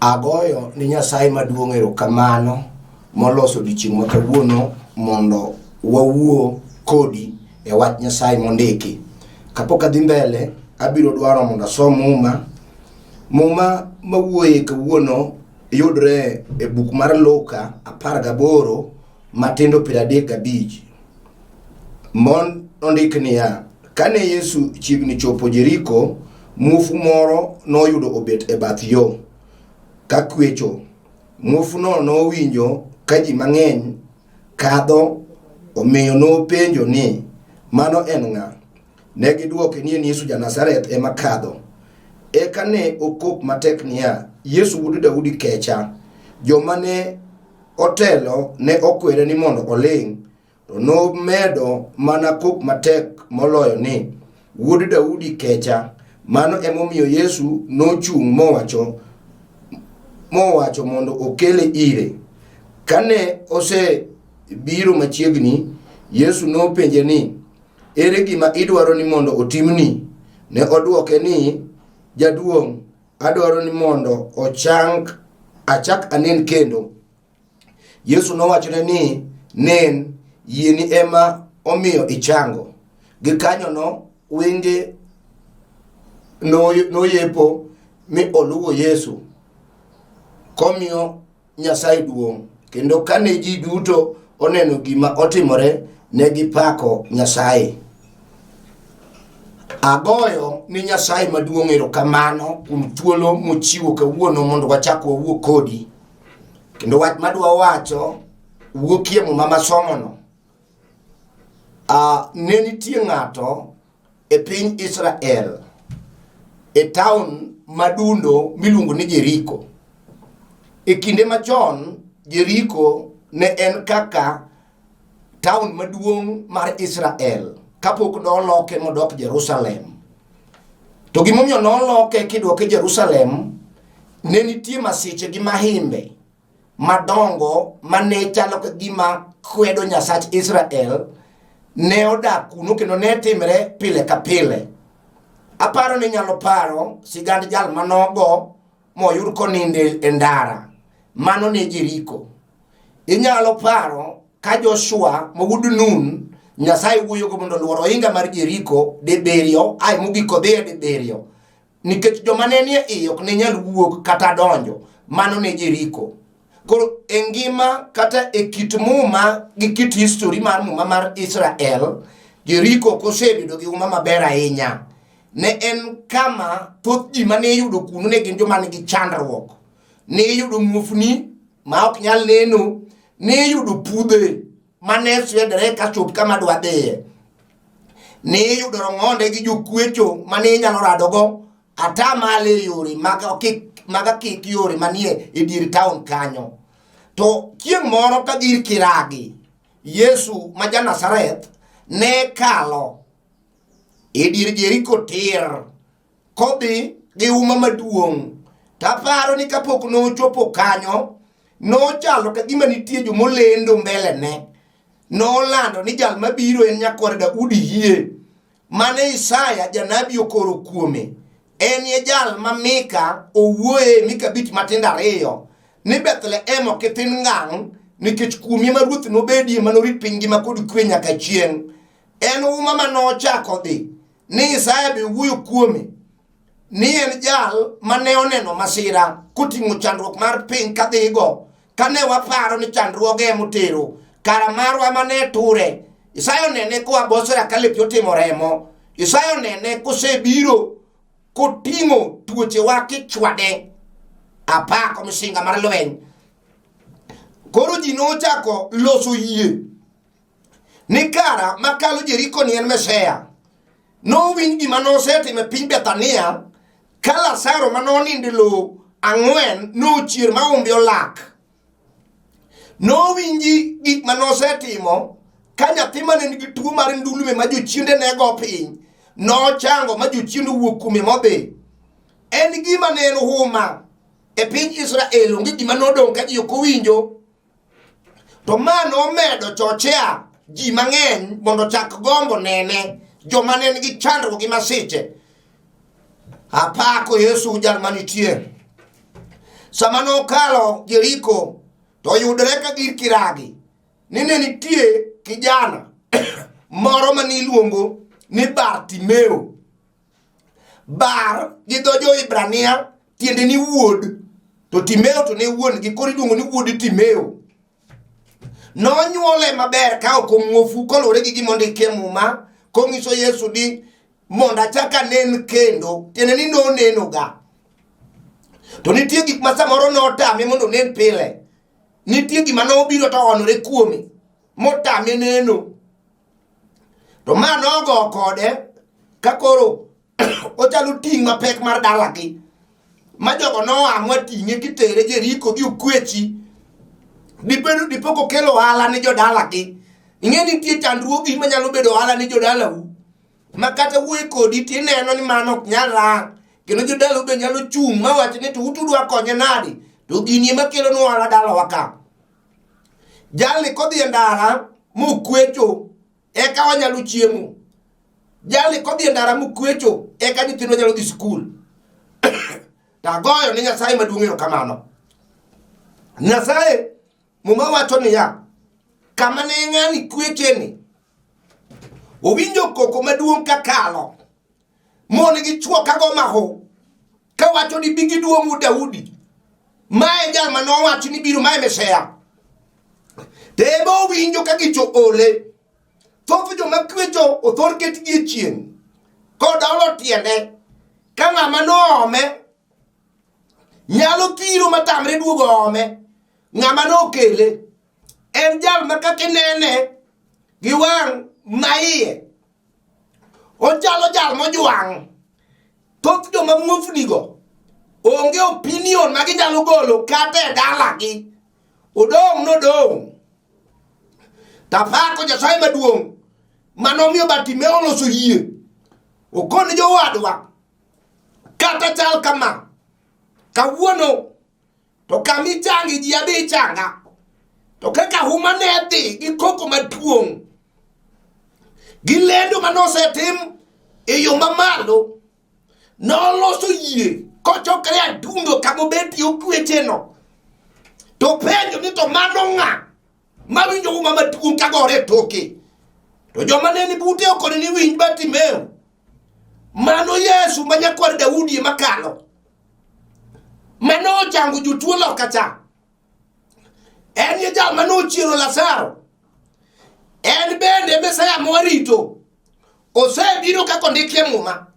Agoyo ni Nyasaye maduong' erokamano moloso odiechieng' ma kawuono mondo wawuo kodi e wach Nyasaye mondiki. Kapok adhi mbele, abiro dwaro mondo asom Muma. Muma mawuoye kawuono yudre e buk mar Luka 18 matindo 35. Mon ondik niya, kane Yesu chiegni chopo Jeriko, muofu moro noyudo obet e bath yo ka kwecho. Muofuno nowinjo ka ji mang'eny kadho, omiyo nopenjo ni, mano en ng'a? Ne gidwoke ni en Yesu ja-Nazareth ema kadho. Eka ne okok matek niya, Yesu wuod Daudi kecha. Joma ne otelo ne okwere ni mondo oling', to nomedo mana kok matek moloyo ni, Wuod Daudi kecha. Mano emomiyo Yesu nochung' mowacho mondo okele ire. Kane osebiro machiegni, Yesu nopenje ni, Ere gima idwaro ni mondo otimni? Ne odwoke ni, Jaduong', adwaro ni mondo ochang achak anen kendo. Yesu nowachone ni, Nen, yieni ema omiyo ichango. Gikanyono wenge noyepo mi oluwo Yesu komiyo Nyasaye duong'. Kendo kane ji duto oneno gima otimore, ne gipako Nyasaye. Agoyo ni Nyasaye maduong' erokamano kuom thuolo mochiwo kawuono mondo wachak wawuo kodi. Kendo wach madwa wacho wuokie muma masomono. Ne nitie ng'ato e piny Israel e taon madundo miluongo ni Jeriko. E kinde machon, Jeriko ne en kaka taon maduong' mar Israel kapok noloke modok Jerusalem. To gimomiyo noloke kidwoke Jerusalem, ne nitie masiche gi mahimbe madongo mane chalo ka gima kwedo Nyasach Israel ne odak kuno kendo ne timre pile ka pile. Aparo ni nyalo paro sigand jal manogo moyud konindo e ndara. Mano ne Jeriko. Inyalo paro ka Joshua ma wuod Nun Nyasaye wuoyogo mondo oluor ohinga mar Jeriko dibiriyo, ae mogik odhiye dibiriyo. Nikech joma ne nie iye ok ne nyal wuok kata donjo. Mano ne Jeriko. Koro e ngima kata e kit muma gi kit history mar muma mar Israel, Jeriko ok osebedo gi huma maber ahinya. Ne en kama thoth ji mane iyudo kuno ne gin joma nigi chandruok. Ne iyudo muofni ma ok nyal neno, ne iyudo pudhe mane swedre ka chop kama dwa dhiye. Ne iyudo rong'onde gi jokwecho mane inyalo radogo atamalo e yore mag akik yore manie e dier taon kanyo. To chieng' moro ka gir kiragi, Yesu ma ja Nazareth ne kalo e dier Jeriko tir kodhi gi huma maduong'. To aparo ni kapok nochopo kanyo, nochalo ka gima nitie jomolendo mbelene. Nolando ni jal mabiro en nyakwar Daudi hie, mane Isaya janabi okoro kuome. En e jal ma Mika owuoye Mika 5:2 ni Bethlehem ok ithin ngang' nikech kuomi ema ruoth nobedie manorit piny ngima kod kwe nyaka chieng'. En huma ma nochako dhi ni Isaya be wuoyo kuome ni en jal mane oneno masira koting'o chandruok mar piny kadhigo kane waparo ni chandruoge emotero kara marwa mane ture. Isaya onene koa Bosra ka lepi otimo remo. Isaya onene kosebiro koting'o tuochewa kichwade. Apako misinga mar lweny. Koro ji nochako loso yie ni kara makalo Jeriko ni en Mesia. Nowinj gima nosetimo e piny Bethania ka Lazaro ma nonindo e lowo 4 nochier ma umbe olak. Nowinji gik ma nosetimo ka nyathi mane nigi tuo mar ndulme ma jochiende ne go piny nochango ma jochiende owuok kuome modhi. En gima ne en huma e piny Israel, onge gima nodong' ka ji ok owinjo. To ma nomedo chochea ji mang'eny mondo ochak gombo nene joma ne nigi chandruok gi masiche. Apako Yesu jal manitie. Sama nokalo Jeriko to oyudore ka gir kiragi ni ne nitie kijana moro mane iluongo ni Bartimeo. Bar gi dho jo-Hibrania tiende ni wuod, to Timeo to ne wuon gi, koro iluongo ni wuod Timeo. Nonyuole maber ka ok omuofu koluwore gi gima ondiki e Muma kong'iso Yesu ni mondo achak anen kendo, tiende ni nonenoga. To nitie gik ma samoro notame mondo onen pile. Nitie gima nobiro to onore kuome motame neno. To ma nogo kode ka koro ochalo ting' mapek mar dalagi ma jogo noa mwating'e kitere Jeriko gi okwechi dibedo dipok okelo ohala ne jodalagi. Ing'e nitie chandruogi manyalo bedo ohala ne jodalau ma kata wuoyo kodi tineno ni mano ok nyal rang kendo jodalau be nyalo chung' ma wach ni to utudwa konye nadi to gini ema kelonwa ohala dalawa ka. Jalni kodhi e ndara mokwecho eka wanyalo chiemo. Jalni kodhi e ndara mokwecho eka nyithindwa nyalo dhi skul. To agoyo ne Nyasaye maduong' erokamano. Nyasaye Muma wacho niya, kama ne ng'ani kwecheni, owinjo koko maduong' kakalo, mon gi chwo kago mahu, kawacho ni bi giduong'u Daudi. Mae jal ma nowach ni biro, mae Mesia. To ema owinjo ka gicho ole. Thoth joma kwecho othor ketgi e chieng' kodolo tiende ka ng'ama noome nyalo thiro matamre duogo ome. Ng'ama nokele en jal ma kaka inene gi wang' ma iye ochalo jal mojwang'. Thoth joma muofnigo onge opinion ma ginyalo golo kata e dalagi. Odong' nodong'. Tapako Nyasaye maduong' manomiyo Bartimeo oloso yie. Okoni jowadwa kata chal kama kawuono to kama ichangi ji adhi ichanga. To kaka huma ne dhi gi koko maduong' gi lendo mane osetim e yo mamalo, noloso yie kochokre adundo kama obetie okwecheno. To penjo ni to mano ng'a mawinjo huma maduong' kagore e toke? To joma ne ni bute okone ni winj Bartimeo, mano Yesu ma nyakwar Daudi ema kalo, mane ochango jotuo loka cha. En e jal mane ochiero Lazaro. En bende Mesia mwarito osebiro kaka ondiki e Muma.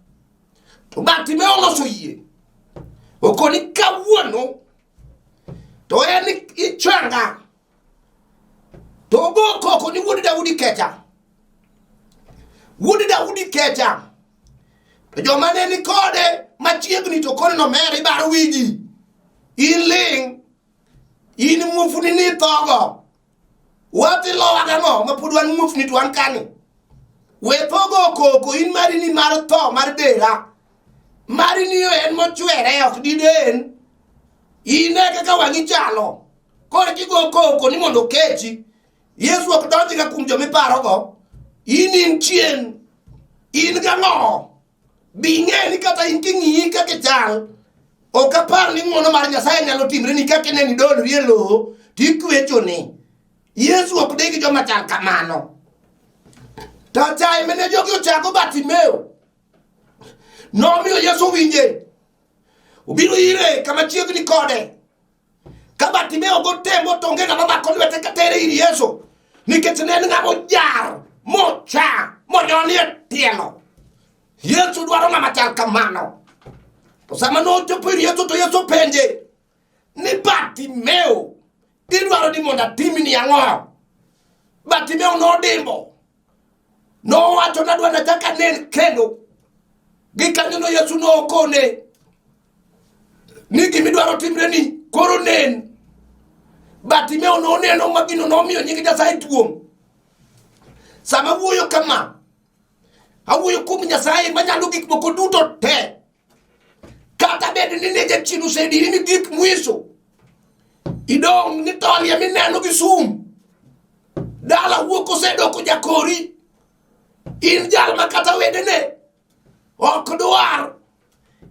To Bartimeo oloso yie. Okoni kawuono to en ichanga. To ogo koko ni wuod Daudi kecha. Wuod Daudi kecha. To joma ne ni kode machiegni to koro nomer ibaro wiji. In ling', in muofuni ni ithogo. Wadhi lowa gang'o ma pod wan muofni to wan kani? We thogo koko, in mari ni mar tho mar dera. Mari ni en mochwere ok diden. In e kaka wang'i chalo. Koro kigo koko ni mondo okechi. Yesu ok donjga kuom joma iparogo. In in chien. In gang'o? Bi ing'e ni kata in king'iyi kaka ichal, ok apar ni ng'wono mar Nyasaye nyalo timre ni kaka ineno idolri e lowo to ikwechoni. Yesu ok dhi gi joma chal kamano. To achaye mane jogi ochako Bartimeo nomiyo Yesu owinje. Obiro ire kama chiegni kode. Ka Bartimeo go tembo to onge ng'ama mako lwete ka tere ir Yesu nikech ne en ng'ama ojar mocha monyoni e tielo. Yesu dwaro ng'ama chal kamano. To sama nochopo ir Yesu to Yesu openje ni Bartimeo, idwaro ni mondo atimni ang'o? Bartimeo nodimbo nowacho nadwa nachak anen kendo. Gikanyono Yesu nokone ni gimidwaro timre ni koro nen. Bartimeo noneno ma gino nomiyo nying Nyasaye duong'. Sama awuoyo kama, awuoyo kuom Nyasaye manyalo gik moko duto te. Kata bed ni ne jachien osediri ni gik mwiso, idong' ni tolie mineno gi sum. Dala wuok osedoko jakori. In jal ma kata wedene ok dwar.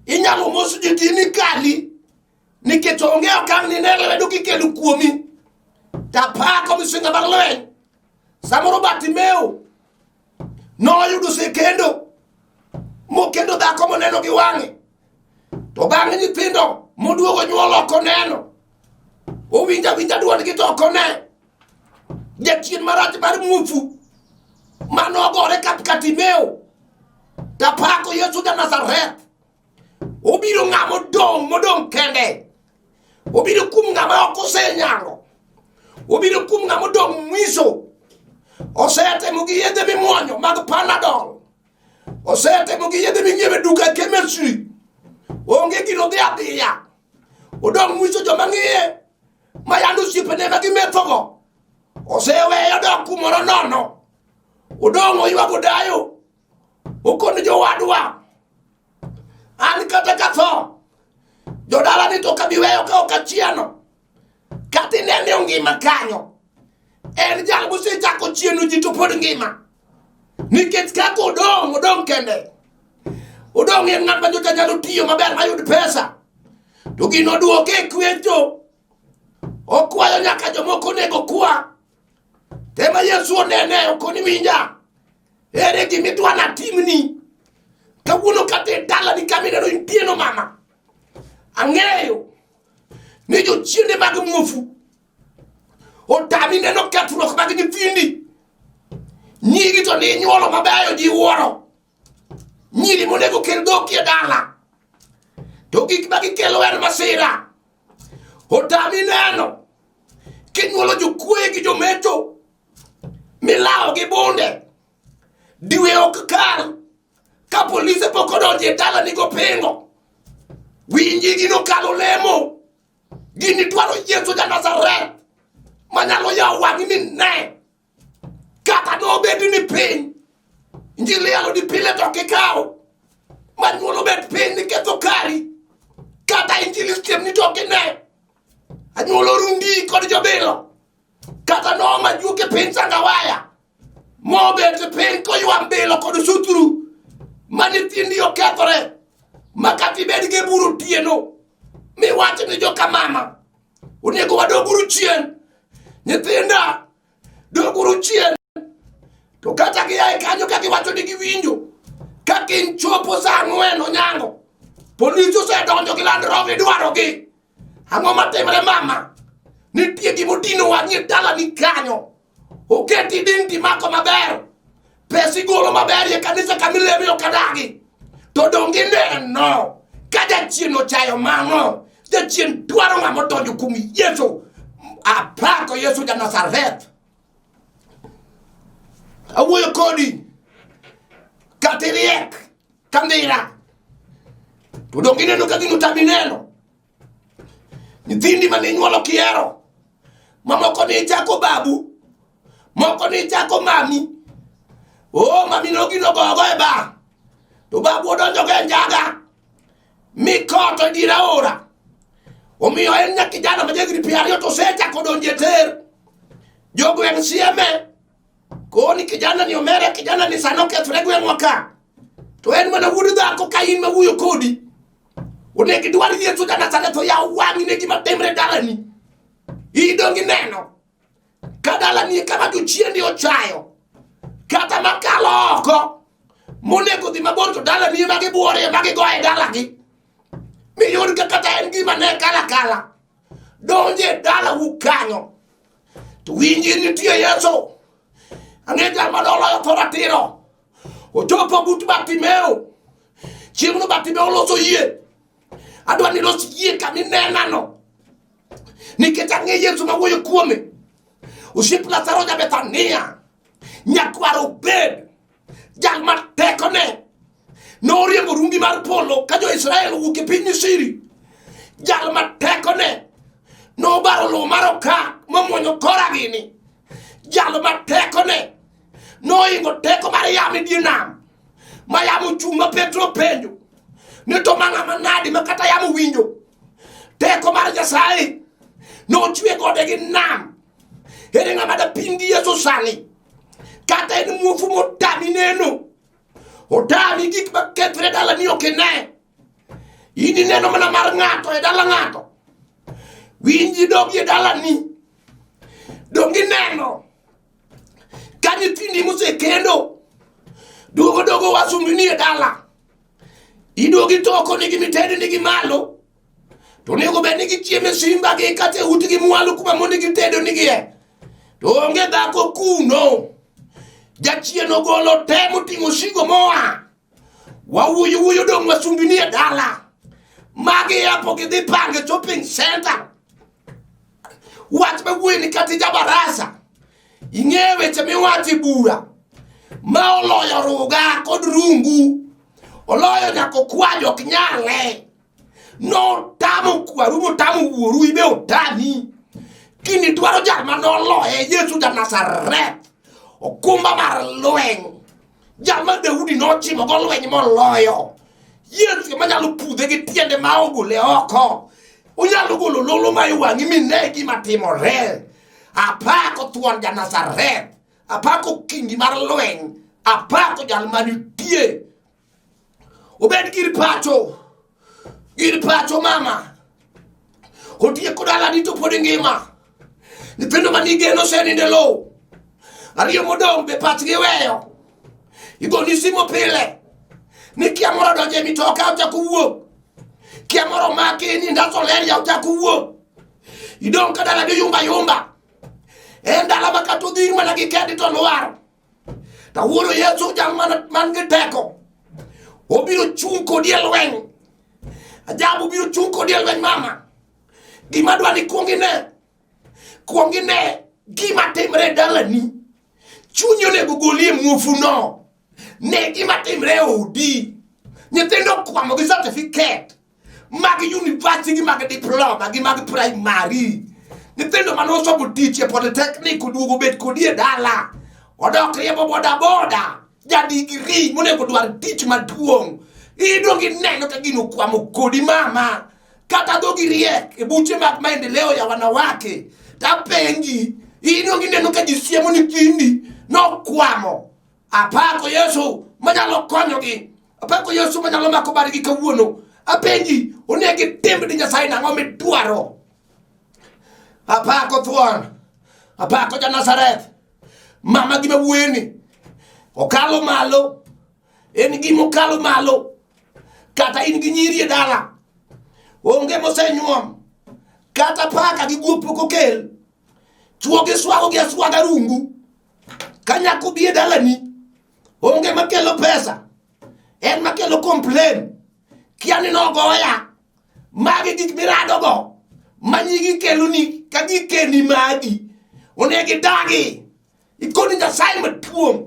Inyalo mos ji to in ikali. Nikech onge okang' ni ne lwedo kikelo kuomi. Tapako misinga mar lweny. Samoro Bartimeo noyudo osekendo mokendo dhako moneno gi wang'e. To bang'e nyithindo moduogo nyuol ok oneno. Owinjo awinja dwondgi to ok one. Jachien marach mar muofu manogore Kapkatimeo. Tapako Yesu ja Nazareth. Obiro ng'ama odong' modong' kende. Obiro kuom ng'ama ok osenyalo. Obiro kuom ng'ama odong' mwiso. Osetemo gi yedhe mimuonyo mag Panadol. Osetemo gi yedhe ming'iewo e duka chemistry. Onge gino dhi adhiya. Odong' mwiso joma ng'iye ma yande osiepene ma gimethogo. Oseweyo dok kumoro nono. Odong' oywago dayo. Okoni jowadwa. An kata katho. Jodala ni to kabi weyo ka ok achieno. Kata inene ongima kanyo. En jal mosechako chieno ji to pod ngima. Nikech kaka odong', odong' kende. Odong' en ng'at ma nyocha nyalo tiyo maber mayud pesa. To gino oduoke e kwecho. Okwayo nyaka jomoko onego kwa. Tema Yesu onene okoni winja. Ere gima idwa natimni? Kawuono kata e dalani kama ineno intieno mama. Ang'eyo ni jochiende mag muofu otami neno kethruok mag nyithindi. Nyiri to ni inyuolo mabeyo ji wuoro. Nyiri monego kel dhok e dala. To gik ma gikelo en masira. Otami neno kinyuolo jokuoye gi jomecho milawo gi bunde dwe ok kal ka polise pok odonjo e dalani gopingo winji gino kalo lemo gini dwaro Yesu ja Nazareth manyalo yawo wang'i mine kata nobed ni piny injili yalo di pile to ok ikaw manyuolo bet piny niketho kari kata injili siemni to ok ine anyuolo rundi kod jobilo kata noma juok e piny Sangawaya mobet e piny koywa mbilo kod suturu ma nyithindi okethore ma kata ibed gi e bur otieno miwach ni joka mama onego wadoguru chien nyithinda doguru chien to kata giae kanyo ka giwacho ni giwinjo ka kiny chopo sa ang'wen onyango polisi osedonjo gi Land Rover idwarogi Ang'o matimre mama? Nitie gima odino wang'i e dalani kanyo. Oketi din timako maber. Pesa igolo maber e kanisa kama ileme ok adagi. To donge ineno ka jachien ochayo mano? Jachien dwaro ng'ama odonjo kuom Yesu. Apako Yesu ja Nazareth. Awuoyo kodi kata iriek ka ndira to donge ineno ka gino tami neno nyithindi mane inyuolo kihero mamoko ne ichako babu moko ne ichako mami o oh, mami nogino gogo e ba to babu odonjo go e njaga mikoto e dier aora omiyo en nya kijana ma jahigni 20 to osechako donjo e ter jogweng' sieme koni kijana ni omera kijana ni sano okethore gweng'wa ka to en mana wuod dhako ka in mawuoyo kodi onego idwar Yesu ja Nazareth oyaw wang'i ne gima timre dalani idong ineno ka dalani e kama jochiende ochayo kata makalo oko monego dhi mabor to dalani ema gibuore ema gigoye dalagi miyud ka kata en gima ne kala kala donje dalau kanyo to winji nitie Yesu ang'e jal mane oloyo tho ratiro ochopo but Bartimeo chieng'no Bartimeo oloso yie adwa ni los yie kama inenano nikech ang'e Yesu mawuoyo kuome osiep Lazaro ja Bethania nyakwar Obed jal ma tekone noriembo rumbi mar polo ka jo-Israel owuok e piny Misri jal ma tekone nobaro lowo mar okak momuonyo kora gini jal ma tekone noingo teko mar yamo e dier nam ma yamo ochung' ma Petro penjo ni to ma ng'ama nadi ma kata yamo winjo teko mar Nyasaye nochwe gode gi nam ere ng'ama dapim gi Yesu sani kata en muofu motami neno otami gik makethre dalani ok ine in ineno mana mar ng'ato e dala ng'ato. Winji dogi e dalani. Donge ineno ka nyithindi mosekendo duogo dogo wasumbini e dala. Iduogo itoko nigi mitede nigi malo. To onego bed ni gichiemo e simba gi kata e utgi mwalo kuma mondo gitedo nigie. To onge dhako kuno. Jachien ogolo te moting'o osigo moa. Wawuoyo wuoyo dong' wasumbini e dala. Magi yapo gidhi pange shopping center. Wach mawuoyo ni kata jabarasa. Ing'e weche miwacho e bura. Ma oloyo ruga kod rungu. Oloyo nyaka okwajo ok nyale. Notamo kwaru motamo wuoru ibe otami. Kini dwaro jal ma noloye Yesu ja Nazareth. Okumba mar lweny. Jal ma Daudi nochimo go lweny moloyo. Yesu ema nyalo pudhe gi tiende ma ogole oko. Onyalo golo lolo ma e wang'i mine gima timore. Apako thuon ja Nazareth. Apako kindi mar lweny. Apako jal manitie. Obed gir pacho. Gir pacho mama. Otieko dalani to pod ngima. Nyithindo manigeno osenindo e lowo. Ariyo modong' be pachgi weyo. Igoni simo pile. Ni kia moro donjo e mitoka ochako wuok. Kia moro maki ni ndaso ler ya ochako wuok. Idong' ka dala gi yumba yumba. En dala ma kata odhir mana gi kendi to lwar. To wuoro Yesu jal man gi teko. Obiro chung' kodi e lweny. Ajabu biro chung' kodi e lweny mama. Gima dwa ni kuong ine. Kuong ine gima timre e dalani. Chunyi onego golie muofuno. Ne gima timre e odi. Nyithindo okwamo gi certificate mag university gi mag diploma gi mag primary. Nyithindo mane osomo tich e polytechnic oduogo bet kodi e dala. Odok riembo boda boda. Ja degree monego dwar tich maduong'. Idong ineno ka gino okwamo kodi mama. Kata dhogi riek e buche mag maendeleo ya wanawake. Tapenji, idong ineno ka ji siemo ni kindi nokwamo. Apako Yesu manyalo konyogi. Apako Yesu manyalo mako bargi kawuono. Apenji, onego itim ni Nyasaye nang'o midwaro? Apako thuon. Apako ja Nazareth. Mama gima wuoyeni. Okalo malo. En gima okalo malo. Kata in gi nyiri e dala. Onge mosenyuom. Kata paka gi guok pok okel. Chuo gi swago gi aswaga rungu. Ka nyako bi e dalani, onge makelo pesa. En makelo complain. Kia ni nogoya. Magi gik miradogo. Ma nyigi keloni ka gikeni magi. Onego idagi. Ikoni Nyasaye maduong'.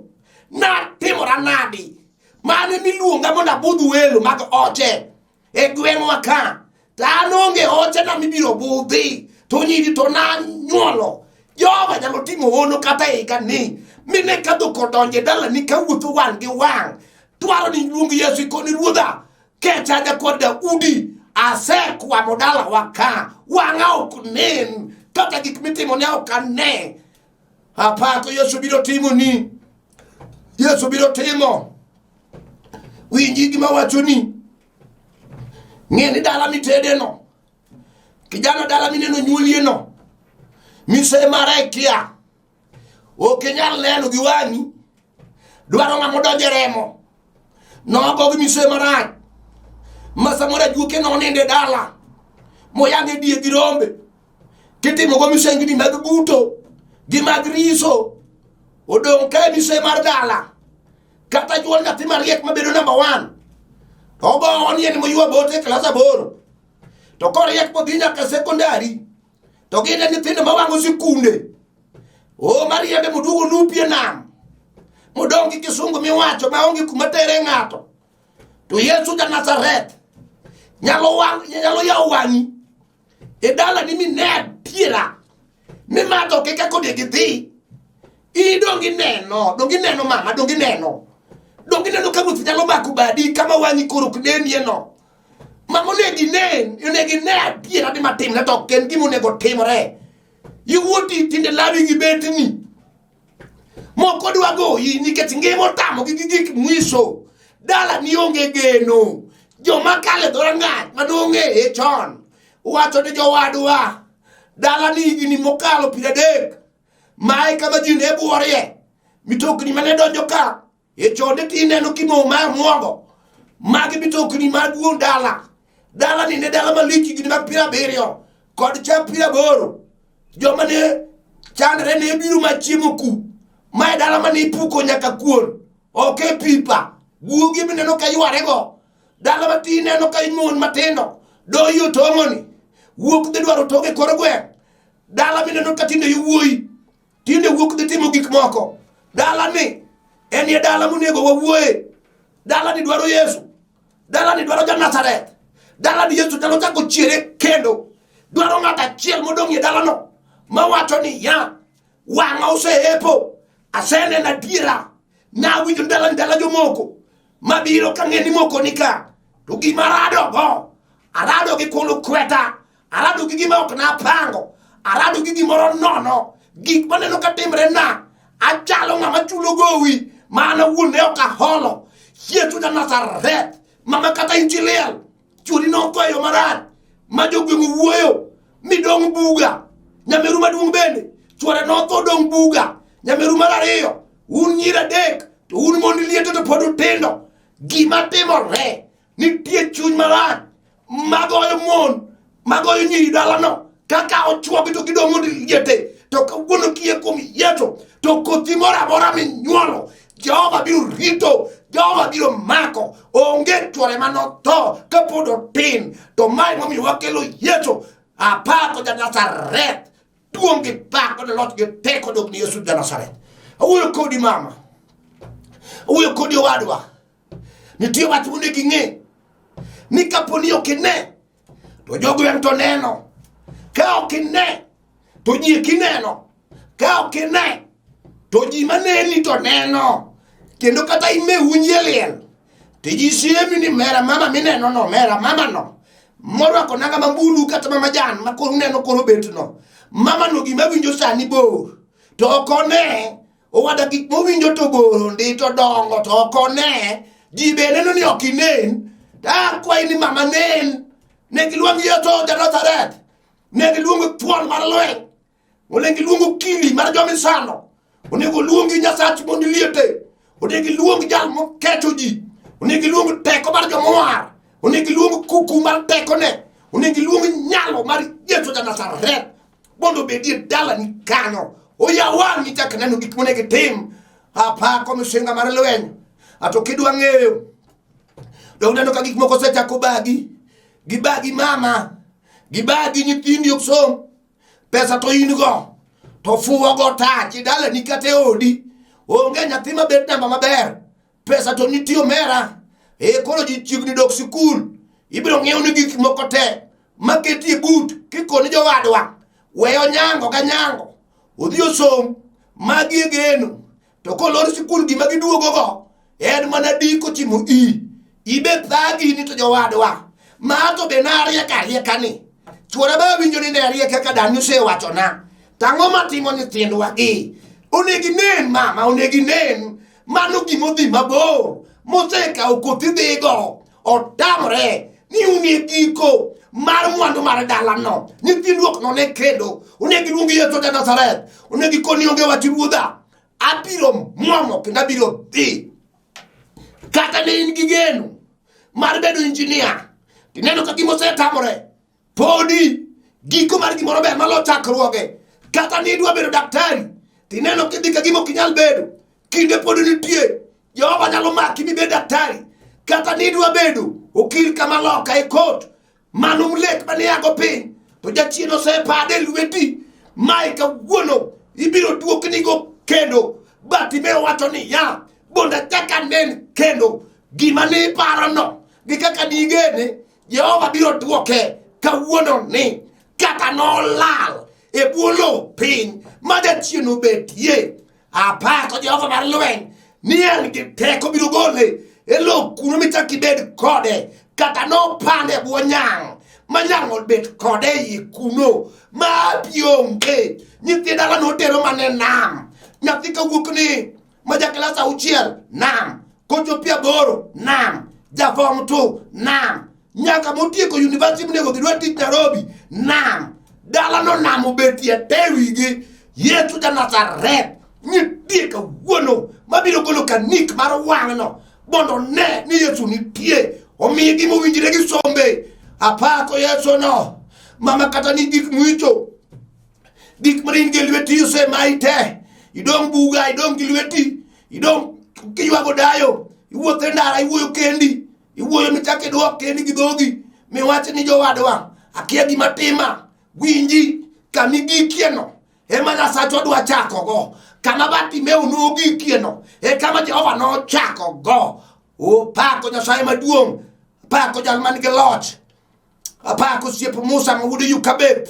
Natimora nadi? Mane miluonga mondo abudh welo mag oche e gweng'wa ka. To an onge ochena mibiro budhi. To nyiri to nanyuolo. Jehova nyalo timo hono kata e higa ni. Mine ka dhok odonjo e dalani kawuotho wang' gi wang'. Dwaro ni iluong Yesu ikoni Ruodha. Kecha nyakwar Daudi. Asekwamo dalawa ka. Wang'a ok nen. Kata gik mitimo ne ok ane. Apako Yesu biro timoni. Yesu biro timo. Winji gima wachoni. Ng'e ni dala mitedeno. Kijana dala mineno nyuolieno. Mise mara ikia. Ok inyal neno gi wang'i. Dwaro ng'ama odonjo e remo. Nogo gi mise marach. Ma samoro ajuoke nonindo e dala. Moyang'e diek gi rombe. Kitimogo misengni mag buto gi mag riso. Odong' ka e mise mar dala. Kata juol nyathi mariek mabedo namba 1. To ogowo ni en moywa bote e klas 8. To koriek modhi nyaka sekondari. To gin e nyithindo mawang'o sikunde. O mariembe moduogo lupi e nam. Modong' gi kisungu miwacho maonge kuma tere ng'ato. To Yesu ja Nazareth nyalo yawo wang'i e dalani mine adiera ni madho ok e kaka onego idhi. In donge ineno, donge ineno mama, donge ineno. Donge ineno ka ruoth nyalo mako badi kama wang'i koro ok nenie no. Mama onego inen, onego ine adiera ni matimre to ok en gima onego timre. Iwuoti tinde lawi gi betni. Moko dwa goyi nikech ngima otamogi gi gik mwiso. Dala ni onge geno. Joma kalo e dhorangach mane ong'eye chon wacho ni jowadwa Dala ni higni mokalo 30. Mae kama ji ne buorie. Mitokni mane donjo ka e chonde tineno kimo ma muogo. Magi mitokni mag wuon dala. Dala ni ne dala malich higni mag 70 kod cha 80. Joma ne chandre ne biro machiemo ku. Mae dala mane ipuko nyaka kuon. Ok e pipa. Guogi mineno ka yware-go. Dala matin neno ka mon matindo doyo tong'oni. Wuok dhi dwaro tong' e kor gweng'. Dala mineno ka tinde yowuoyi tinde wuok dhi timo gik moko. Dala ni en e dala monego wawuoye. Dala ni dwaro Yesu. Dala ni dwaro ja Nazareth. Dala ni Yesu nyalo chako chiere kendo. Dwaro ng'at achiel modong' e dalano mawacho ni ya wang'a oseepo aseneno adiera nawinjo ndala ndala jomoko mabiro ka ng'e ni moko ni ka to gima aradogo arado gi kulu kweta arado gi gima ok napango arado gi gimoro nono gik maneno ka timre na achalo ng'ama chulo gowi ma an awuon ne ok aholo Yesu ja Nazareth mama kata in chi liel Chwori notho e yo marach ma jogweng' owuoyo midong' buga. Nyameru maduong' bende chwore notho dong' buga. Nyameru mar ariyo un nyiri adek to un mond liete to pod utindo. Gima timore nitie chuny marach magoyo mon magoyo nyiri dalano kaka ochuogi to gidong' mond liete to kawuono kiye kuom Yesu to kothi moro amora minyuolo Jehova biro rito Jehova biro mako onge chwore manotho kapod otin to mae momiyo wakelo Yesu apako ja Nazareth duong' gi pak kod loch gi teko dok ni Yesu ja Nazareth awuoyo kodi mama awuoyo kodi owadwa nitie wach monego ing'e ni kapo ni ok ine to jogweng' to neno ka ok ine to ji kineno ka ok ine to ji maneni to neno kendo kata ime unje liel to ji siemi ni mera mama mineno no mera mama no morwako nanga mambulu kata ma majan ma koro uneno koro bet no mama no gima winjo sani bor to ok one owada gik mowinjo to bor ndi to dongo to ok one ji be neno ni ok inen to akwayi ni mama nen ne giluong Yesu ja Nazareth ne giluongo thuon mar lweny onego iluong okili mar jomisando onego oluongi nyasach mond liete onego iluong jal mokecho ji onego iluong teko mar jomowar onego iluong kuku mar tekone onego iluong nyalo mar Yesu ja Nazareth mondo obedie dalani kanyo oyaw wang'i chak neno gik monego itim apako misinga mar lweny ato kidwa ng'eyo dong neno ka gik moko osechako bagi gibagi mama gibagi nyithindi ok som pesa to in go to fuwo go tach e dalani kata e odi onge nyathi mabet namba maber pesa to nitie omera e koro ji chiegni dok sikul ibiro ng'iew ni gik moko te maketi e but kikoni jowadwa weyo nyango ka nyango odhi osom magi e geno to kolor sikul gima giduogogo en mana diko timo i ibe thagi ni to jowadwa ma to be nariek arieka ni chuora ba winjo ni ne ariek kaka dani osewachona to ang'o matimo nyithindwa gi onego inen mama onego inen mano gima odhi mabor mosekawo kothi dhigo otamre ni un e giko mar mwandu mar dalano nyithindu ok none kendo onego iluong Yesu ja Nazareth onego ikoni onge wach ruodha abiro mwomo kendo abiro dhi kata ne in gi geno mar bedo injinia tineno ka gima osetamore podi giko mar gimoro ber malo chakruoge kata ni idwa bedo daktari tineno kidhi ka gima ok inyal bedo kinde pod nitie Jehova nyalo maki mibed daktari kata ni idwa bedo okil kama loka e kot mano lek mane yago piny to jachien osepade e lweti mae kawuono ibiro duoknigo kendo Bartimeo wacho niya mondo achak anen kendo gima ne iparono gi kaka nigene Jehova biro duoke kawuono ni kata nolal e bwo lowo piny ma jachien obetie apako Jehova mar lweny ni en gi teko biro gole e lowo kuno michak ibed kode kata nopande e bwo nyang' ma nyang' obet kode e iye kuno ma pi onge nyithi dala notero mana e nam nyathi kawuok ni ma ja klas auchiel nam kochopi aboro nam ja form 2 nam nyaka motieko university monego dhi dwa tich Nairobi nam Dalano nam obetie te e wigi. Yesu ja Nazareth nitie kawuono mabiro golo kanik mar wang'no mondo one ni Yesu nitie. Omiye gima owinjore gi sombe. Apako Yesu no. Mama kata ni gik mwicho gik ma in gi lweti osemayi te idong' buga idong' gi lweti idong' kiywago dayo iwuotho e ndara iwuoyo kendi iwuoyo michak idwok kendi gi dhogi miwach ni jowadwa akia gima tima winji kama igikieno ema Nyasachwa dwa chakogo kama Bartimeo nogikieno e kama Jehova nochakogo opako Nyasaye maduong' apako jal man gi loch apako osiep Musa ma wuod Yukabeth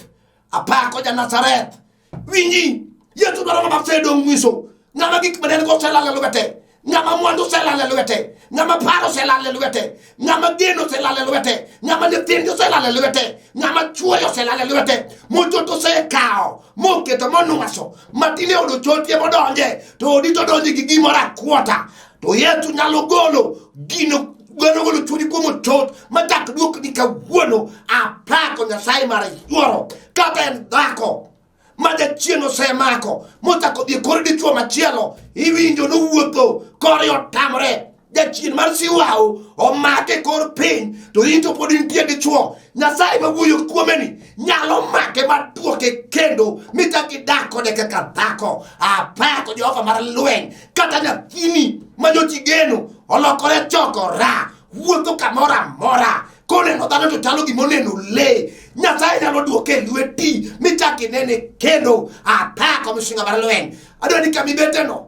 apako ja Nazareth winji Yesu dwaro ng'ama osedong' nyiso ng'ama gik ma ne en go oselal e lwete ng'ama mwandu oselal e lwete ng'ama paro oselal e lwete ng'ama geno oselal e lwete ng'ama nyithinde oselal e lwete ng'ama chuoyo oselal e lwete mochoto osekawo moketo monwaso matine odo chotie modonje to odi to donje gi gimoro akwota to Yesu nyalo golo gino golo golo chunyi kuom ochot machak duokni kawuono apako Nyasaye mar yuoro kata en dhako ma jachien osemako mochako dhi e kor dichwo machielo iwinjo nowuotho kore otamre jachien mar siwau omake kor piny to in to pod intie dichwo nyasaye ma wuoyo kuomeni nyalo make maduoke kendo michak idak kode kaka dhako apako jehova mar lweny kata nyathini ma nyocha igeno olokore chokora wuotho kamoro amora koneno dhano to chalo gima oneno le nyasaye nyalo duoke e lweti michak inene kendo apako misinga mar lweny adwa ni kama ibeteno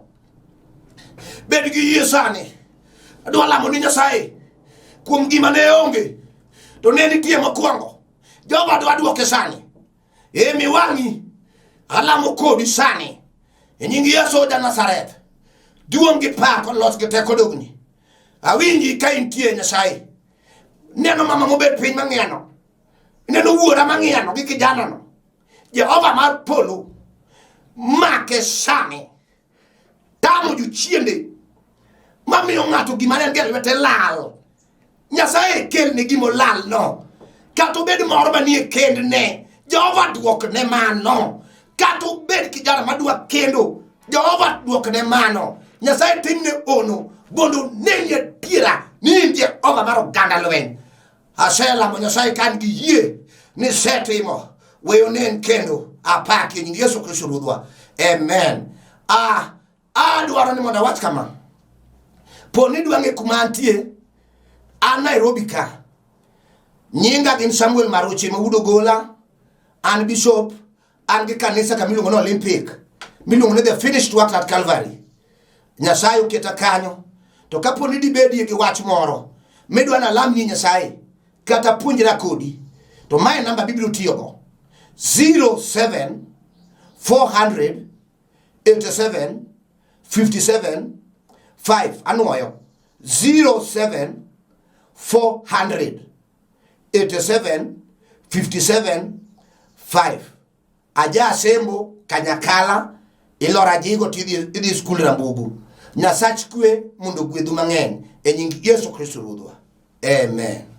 bed gi yie sani adwa lamo ni nyasaye kuom gima ne onge to ne nitie mokwongo jehova dwa duoke sani e mi wang'i alamo kodi sani e nying yesu ja nazareth duong' gi pak loch gi teko dogni awinji ka intie nyasaye neno mama mobet piny mang'iano neno wuora mang'iano gi kijanano jehova mar polo make sani tamo jochiende mamiyo ng'ato gima ne en go e lwete lal nyasaye kelne gima olal no kata obed moro manie kendne jehova duokne mano kata obed kijana madwa kendo jehova duokne mano nyasaye timne ono mondo oneni adiera ni in jehova mar oganda lweny aselamo nyasaye ka an gi yie ni setimo we onen kendo apaki e nying yesu kristo ruodhwa amen ah, adwaro ni mondo awach kama po ni idwa ng'e kuma antie an nairobi ka nyinga gin samuel maruchi ma wuod ogola an bishop an gi kanisa kama iluongo ni olympic miluongo ni the finished work at calvary nyasaye oketa kanyo to kapo ni dibedie gi wach moro midwa nalamni nyasaye kata puonjra kodi to mae namba bibiro tiyogo 07 400 87 57 5 anwoyo 07 400 87 57 5 aja asembo kanyakala ilora ajigo to idhi skul rambugu nyasach kwe mondo ogwedhu mang'eny e nying yesu kristo ruodhwa amen.